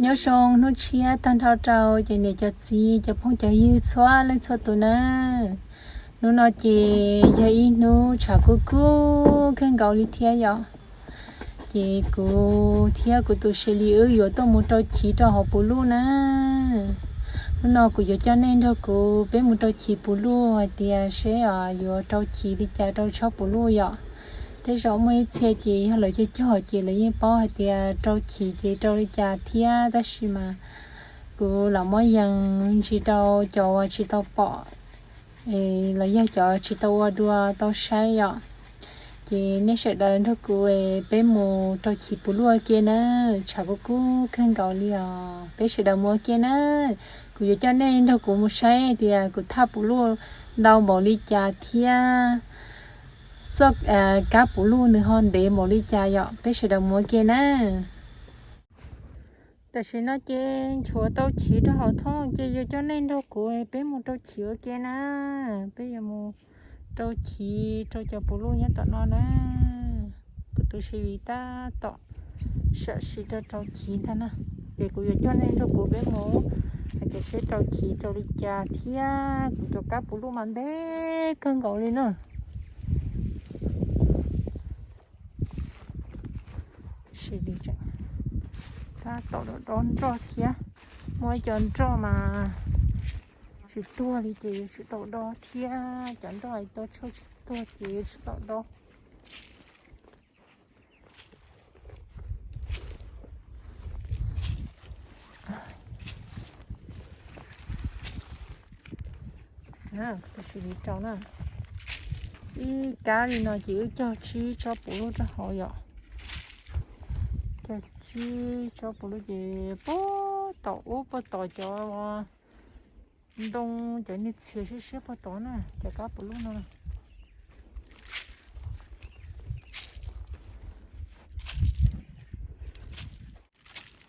Nyob zoo hnub tshiab tag nrho rau cov niam cov txiv cov phooj cov ywg txhua leej txhua tus nawb. Hnub no ces yog ib hnub tshav kub kub kawg nkaus li thiab yom. Ces kuv thiab kuv tus Seli wb yuav tuaj mus rau chiv rau hauv puv luj na. Hnub no kuv yuav coj nej nrog kuv peb mus rau chiv puv luj hais tias seb yuav rau chiv li cas rau tsob puv luj yom. Tej zaum muaj ib txhia ces yog lawv cog cog ces lawv yeej paub hais tias rau chiv ces rau li cas thiab, tab sis mas kuv lam muab yees ntsis rau cov uas tsis tau pom los yog cov tsis tau ua dua tau saib yom. Ces nej sawv daws nrog kuv peb mus rau chiv puv luj ua ke na. Tshav kub kub kawg nkaus li os, peb sawv daws mus ua ke na. Kuv yuav coj nej nrog kuv mus saib tias kuv thaj puv luj ntau npaum li cas thiab txoj kab puv luj nws ho ntev npaum li cas yom. Peb sawv daws mus ua ke na. Tam sim no ces nchuav tau chiv rau hauv thoob ces yuav coj nej nrog kuv peb mus rau chiv ua ke na. Peb yuav mus rau chiv rau cov puv luj nyob tom no na. Kuv tus Seli tab tom sam sim rau rau chiv ntag na. Ces kuv yuav coj nej nrog kuv peb mus hais tias seb rau chiv rau li cas thiab kuv cov kab puv luj mas ntev kawg nkaus li na. Seli tseem tab tom dob nroj thiab. Muaj ib co nroj mas tsis tuag li ces yuav tsum tau dob thiab, cov nroj tua tshuaj tsis tuag ces yuav tsum tau dob. Ib kab li no ces wb cog tsib tsob puv luj rau hauv yom. Cog tsib tsob puv luj ces puag tom ub puag tom cov ntoo cov niag txhia siab siab puag tod na, cov kab puv luj no.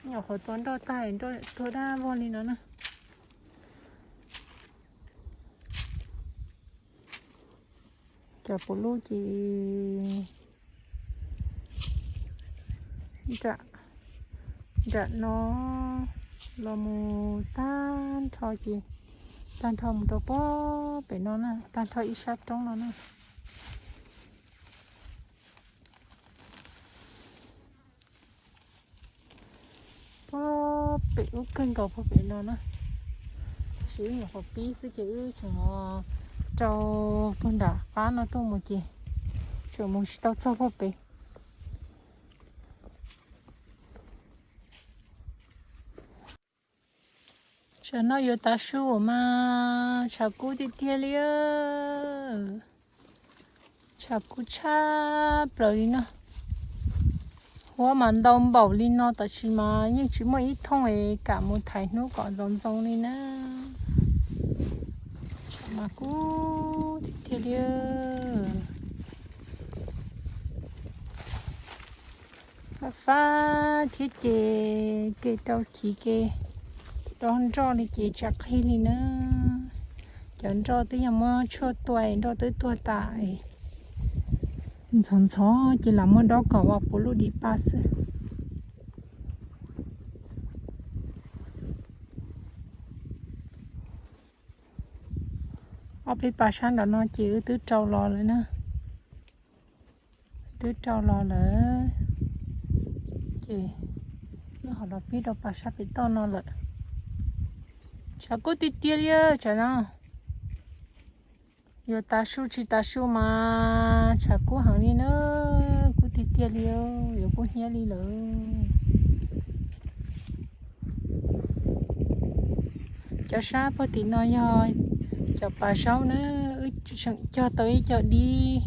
Nyuam qhuav tua nroj tag, nroj tuag dab vog li no na. Cov puv luj ces nram no los mus tag nrho ces tag nrho mus rau puag pem no na, tag nrho ib sab roob no na. Puag pem ub kawg nkaus puag pem no na. Tab sis wb nyuam qhuav pib xwb ces wb tseem rau puag nram qab no tuaj mus ces tseem mus tsis tau txog puag pem. Tsam no yuav tav su mas tshav kub tiag tiag li. Tshav kub tshaj plaws li no. Huab mas ntau npaum li no tab sis mas yeej tsis muaj ib thooj es kam mus thaiv hnub kom ntxoov ntxoo li na. Tshav mas kub tiag tiag li. Fab fab thiab ces kev rau chiv kev dob nroj li ces tsam qhib li na. Cov nroj twb yog muab tshuaj tua es nroj twb tuag tas. Ntxhov ntxhov ces lam muab dob kom ua puv luj dim pa xwb. Ob peb pas sab nram no ces wb twb rau los lawm na. Twb rau los lawm ces wb ho los pib rau pas sab pem toj no lawm. Tshav kub tiag tiag li tsam no. Yuav tav su tsis tav su mas tshav kub heev li na, kub tiag tiag li, yuav kub hnyiab li lawm. Cov sab puag tim no yog cov pas zaub na, wb tseem cog tau ib co dib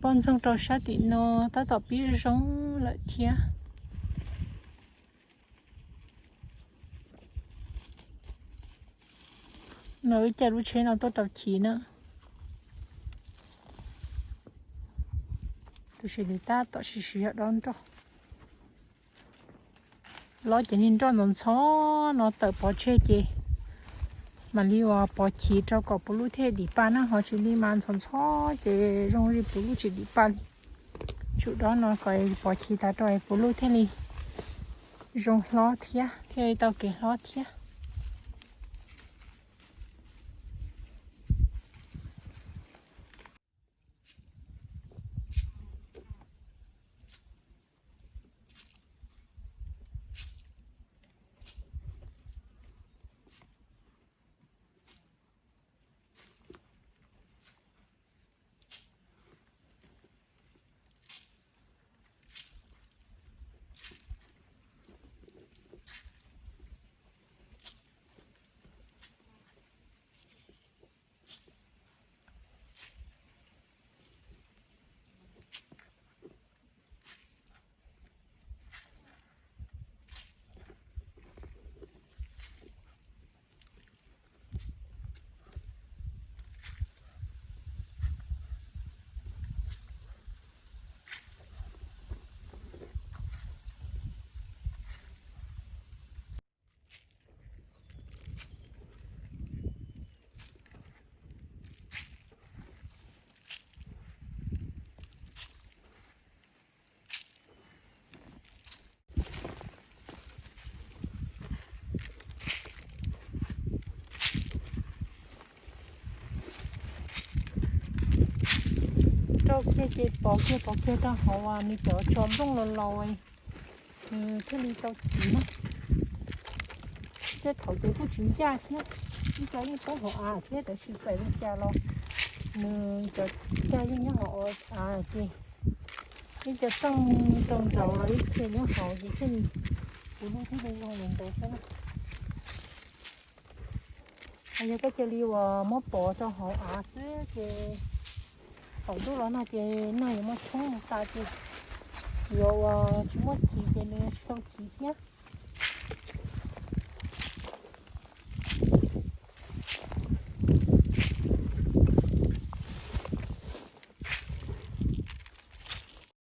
poj ntxoog rau sab tim no, tab tom pib zoo lawm thiab. No wb caij lub tsheb no tuaj rau chiv na. Tus Sis Lis tab tom siv siv zog dob nroj. Lob cov niag nroj ntxhov ntxhov no tawm pov tseg ces mam li uas pov chiv rau kom puv luj thiaj dim pa na, ho tsis li mas ntxhov ntxhov ces zoo li puv luj tsis dim pa li. Tsum dob no kom pov chiv tas rau puv luj thiaj li Zoo hlob thiab, thiaj li tau kev hlob thiab. Rau kiag ces pov kiag pov kiag rau hauv nws cov tso nplooj los laus, nws thiaj li tau chiv na. Tej thaum ces kuj tsis ncaj thiab, ib co yeej poob hauv av thiab, tab sis txawm li cas los nws cov ncaj yeej nyob hauv av ces ib co tooj rau nraud los ib txhia nyob hauv ces thiaj li, kuv lub thiaj li zoo li ntawd xwb na. Yog koj cia li uas muab pov rau hauv av xwb ces thaum ntuj los no ces nag yuav muab tshoob mus tas ces yuav uas tsis muaj chiv ces nws tsis tau chiv thiab.